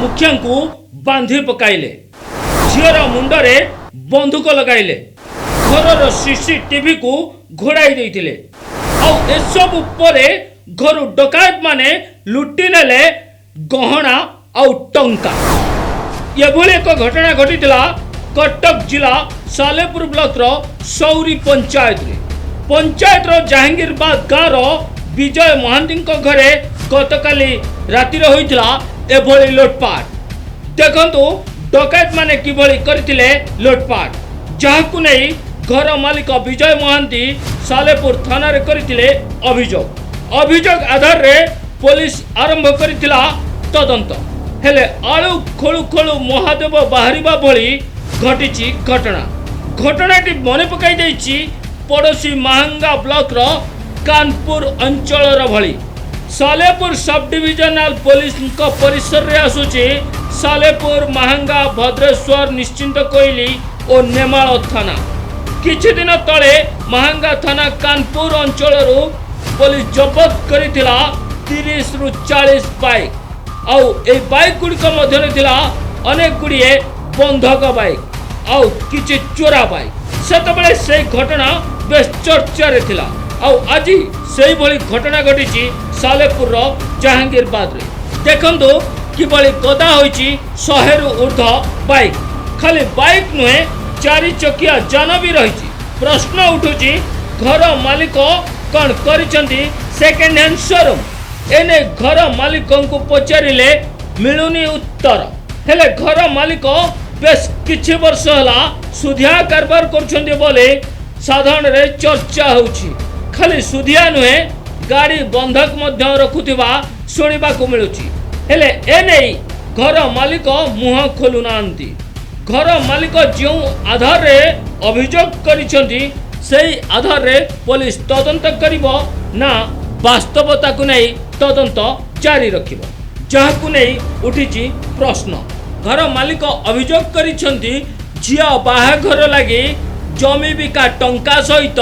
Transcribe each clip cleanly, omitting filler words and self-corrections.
ମୁଖିଆଙ୍କୁ ବାନ୍ଧି ପକାଇଲେ, ଝିଅର ମୁଣ୍ଡରେ ବନ୍ଧୁକ ଲଗାଇଲେ, ଘରର ସିସିଟିଭିକୁ ଘୋଡ଼ାଇ ଦେଇଥିଲେ। ଆଉ ଏସବୁ ପରେ ଘରୁ ଡକାୟତମାନେ ଲୁଟି ନେଲେ ଗହଣା ଆଉ ଟଙ୍କା। ଏଭଳି ଏକ ଘଟଣା ଘଟିଥିଲା କଟକ ଜିଲ୍ଲା ସାଲେପୁର ବ୍ଲକର ସୌରୀ ପଞ୍ଚାୟତରେ। ପଞ୍ଚାୟତର ଜାହାଙ୍ଗୀରବାଦ ଗାଁର ବିଜୟ ମହାନ୍ତିଙ୍କ ଘରେ ଗତକାଲି ରାତିରେ ହୋଇଥିଲା ଏଭଳି ଲୁଟପାଟ। ଦେଖନ୍ତୁ ଡକାୟତମାନେ କିଭଳି କରିଥିଲେ ଲୁଟପାଟ, ଯାହାକୁ ନେଇ ଘର ମାଲିକ ବିଜୟ ମହାନ୍ତି ସାଲେପୁର ଥାନାରେ କରିଥିଲେ ଅଭିଯୋଗ। ଅଭିଯୋଗ ଆଧାରରେ ପୋଲିସ ଆରମ୍ଭ କରିଥିଲା ତଦନ୍ତ। ହେଲେ ଆଳୁ ଖୋଳୁ ଖୋଳୁ ମହାଦେବ ବାହାରିବା ଭଳି ଘଟିଛି ଘଟଣା। ଘଟଣାଟି ମନେ ପକାଇ ଦେଇଛି ପଡ଼ୋଶୀ ମାହାଙ୍ଗା ବ୍ଲକର କାନପୁର ଅଞ୍ଚଳର ଭଳି। ସାଲେପୁର ସବ୍ ଡିଭିଜନାଲ ପୋଲିସଙ୍କ ପରିସରରେ ଆସୁଛି ସାଲେପୁର, ମାହାଙ୍ଗା, ଭଦ୍ରେଶ୍ୱର, ନିଶ୍ଚିନ୍ତକୋଇଲି ଓ ନେମାଳ ଥାନା। କିଛି ଦିନ ତଳେ ମାହାଙ୍ଗା ଥାନା କାନପୁର ଅଞ୍ଚଳରୁ ପୋଲିସ ଜବତ କରିଥିଲା 30ରୁ 40 ବାଇକ୍। ଆଉ ଏଇ ବାଇକ୍ ଗୁଡ଼ିକ ମଧ୍ୟରେ ଥିଲା ଅନେକ ଗୁଡ଼ିଏ ବନ୍ଧକ ବାଇକ୍ ଆଉ କିଛି ଚୋରା ବାଇକ୍। ସେତେବେଳେ ସେଇ ଘଟଣା ବେଶ ଚର୍ଚ୍ଚାରେ ଥିଲା। ଆଉ ଆଜି ସେଇଭଳି ଘଟଣା ଘଟିଛି ସାଲେପୁରର ଜାହାଙ୍ଗୀରବାଦରେ। ଦେଖନ୍ତୁ କିଭଳି ଗଦା ହୋଇଛି 100ରୁ ଉର୍ଦ୍ଧ୍ୱ ବାଇକ୍। ଖାଲି ବାଇକ୍ ନୁହେଁ, ଚାରି ଚକିଆ ଯାନ ବି ରହିଛି। ପ୍ରଶ୍ନ ଉଠୁଛି, ଘର ମାଲିକ କ'ଣ କରିଛନ୍ତି ସେକେଣ୍ଡ ହ୍ୟାଣ୍ଡ ସୋରୁମ୍? ଏନେ ଘର ମାଲିକଙ୍କୁ ପଚାରିଲେ ମିଳୁନି ଉତ୍ତର। ହେଲେ ଘର ମାଲିକ ବେଶ କିଛି ବର୍ଷ ହେଲା ସୁଧିଆ କାରବାର କରୁଛନ୍ତି ବୋଲି ସାଧାରଣରେ ଚର୍ଚ୍ଚା ହେଉଛି। ଖାଲି ସୁଧିଆ ନୁହେଁ, ଗାଡ଼ି ବନ୍ଧକ ମଧ୍ୟ ରଖୁଥିବା ଶୁଣିବାକୁ ମିଳୁଛି। ହେଲେ ଏନେଇ ଘର ମାଲିକ ମୁହଁ ଖୋଲୁନାହାନ୍ତି। ଘର ମାଲିକ ଯେଉଁ ଆଧାରରେ ଅଭିଯୋଗ କରିଛନ୍ତି, ସେଇ ଆଧାରରେ ପୋଲିସ ତଦନ୍ତ କରିବ ନା ବାସ୍ତବତାକୁ ନେଇ ତଦନ୍ତ ଜାରି ରଖିବ, ଯାହାକୁ ନେଇ ଉଠିଛି ପ୍ରଶ୍ନ। ଘର ମାଲିକ ଅଭିଯୋଗ କରିଛନ୍ତି, ଝିଅ ବାହାଘର ଲାଗି ଜମି ବିକା ଟଙ୍କା ସହିତ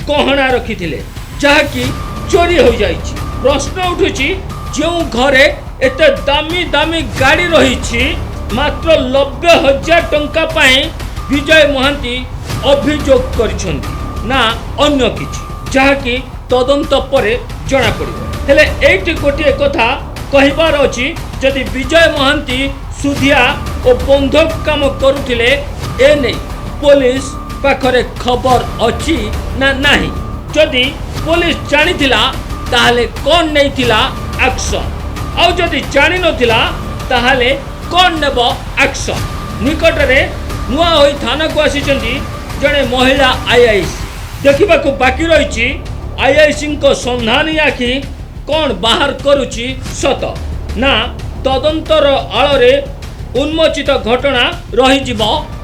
ଗହଣା ରଖିଥିଲେ, ଯାହାକି ଚୋରି ହୋଇଯାଇଛି। ପ୍ରଶ୍ନ ଉଠୁଛି, ଯେଉଁ ଘରେ ଏତେ ଦାମୀ ଦାମୀ ଗାଡ଼ି ରହିଛି, ମାତ୍ର 90,000 ଟଙ୍କା ପାଇଁ ବିଜୟ ମହାନ୍ତି ଅଭିଯୋଗ କରିଛନ୍ତି ନା ଅନ୍ୟ କିଛି, ଯାହାକି ତଦନ୍ତ ପରେ ଜଣାପଡ଼ିବ। ହେଲେ ଏଇଠି ଗୋଟିଏ କଥା କହିବାର ଅଛି, ଯଦି ବିଜୟ ମହାନ୍ତି ସୁଧିଆ ଓ ବନ୍ଧକ କାମ କରୁଥିଲେ, ଏନେଇ ପୋଲିସ ପାଖରେ ଖବର ଅଛି ନା ନାହିଁ? ଯଦି ପୋଲିସ ଜାଣିଥିଲା, ତାହେଲେ କ'ଣ ନେଇଥିଲା ଆକ୍ସନ୍? ଆଉ ଯଦି ଜାଣିନଥିଲା, ତାହେଲେ କ'ଣ ନେବ ଆକ୍ସନ୍? ନିକଟରେ ନୂଆ ହୋଇ ଥାନାକୁ ଆସିଛନ୍ତି ଜଣେ ମହିଳା ଆଇଆଇସି। ଦେଖିବାକୁ ବାକି ରହିଛି ଆଇଆଇସିଙ୍କ ସନ୍ଧାନୀ ଆଖି କ'ଣ ବାହାର କରୁଛି ସତ, ନା ତଦନ୍ତର ଆଳରେ ଉନ୍ମୋଚିତ ଘଟଣା ରହିଯିବ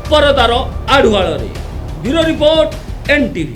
ପରଦାର ଆଢୁଆଳରେ। Bureau report, NTV.